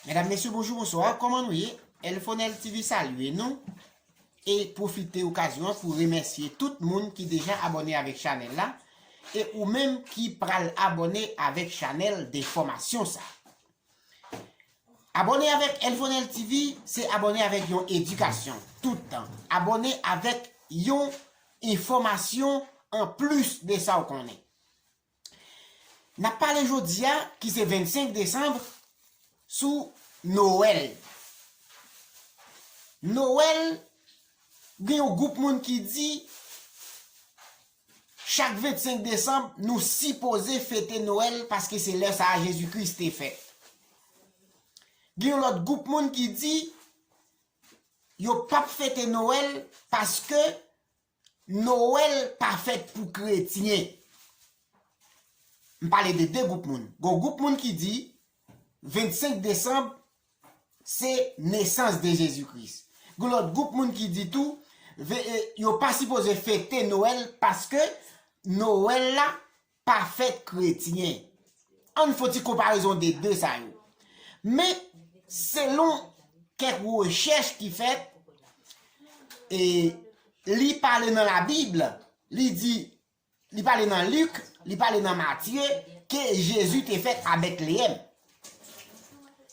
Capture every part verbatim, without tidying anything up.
Medam, mesye, bonjou, bonswa. Kòman nou ye? Elfonel T V salye nou e pwofite okazyon an pou remèsye tout moun ki deja abòne avèk chanèl la e ou menm ki pral abòne avèk chanèl de fòmasyon sa. Abòne avèk Elfonel T V, se abòne avèk yon edikasyon tout tan. Abòne avèk yon enfòmasyon anplis de sa w konnen. N ap pale jodi a, ki se vennsenk desanm, sou Nwèl. Nwèl, gen yon gwoup moun ki di, chak vennsenk desanm, nou sipoze fete Nwèl paske se lè sa a Jezi Kris te fèt. Gen yon lòt gwoup moun ki di, yo p ap fete Nwèl paske Nwèl pa fèt pou kretyen. M pale de de gwoup moun. Gon gwoup moun ki di vennsenk desanm se nesans de Jezi Kris. Gon lòt gwoup moun ki di tou ve- e, yo pa sipoze fete Nwèl paske Nwèl la pa fèt kretyen. Ann fè yon ti konparezon de de sa yo. Men, selon kèk rechèch ki fèt, e li pale nan Labib, li di, li pale nan Lik, li pale nan Matye, ke Jezi te fèt a Betleyèm.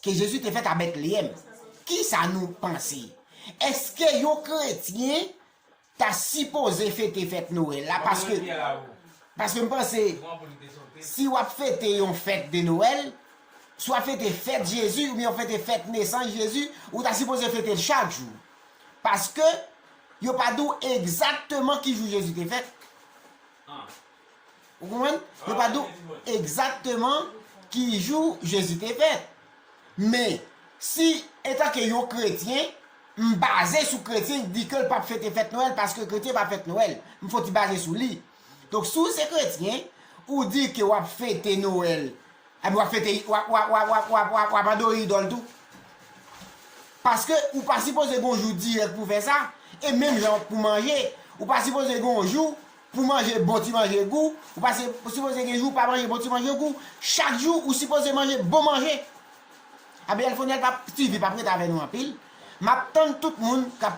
Ke Jezi te fèt a Betleyèm. Kisa nou panse? Èske yon kretyen ta sipoze fete fèt Nwèl la? Paske, paske m panse, si w ap fete yon fèt de Nwèl, si w ap fete fèt Jezi oubyen w ap fete fèt nesans Jezi, ou ta sipoze fete l chak jou. Paske yo pa di w egzakteman ki jou Jezi te fèt. Ou konprann? Yo pa di w egzakteman ki jou Jezi te fèt. Men, si, antanke yon kretyen, m baze sou kretyen ki di ke l p ap fete fèt Nwèl paske kretyen pa fèt Nwèl. M fò ti baze sou li. Donk, si w se kretyen, ou di ke w ap fete Nwèl, ebyen w ap fete, w ap, w ap, w ap, w ap, w ap, w ap, w ap adore idòl tou. Paske ou pa sipoze gon jou dirèk pou fè sa, e menm jan pou manje, ou pa sipoze gon jou pou manje bon ti manje gou, ou pa se- sipoze gen jou pa manje bon ti manje gou, chak jou ou sipoze manje bon manje. Abel Fonel p ap, T V p ap rete avè nou anpil. M ap tann tout moun k ap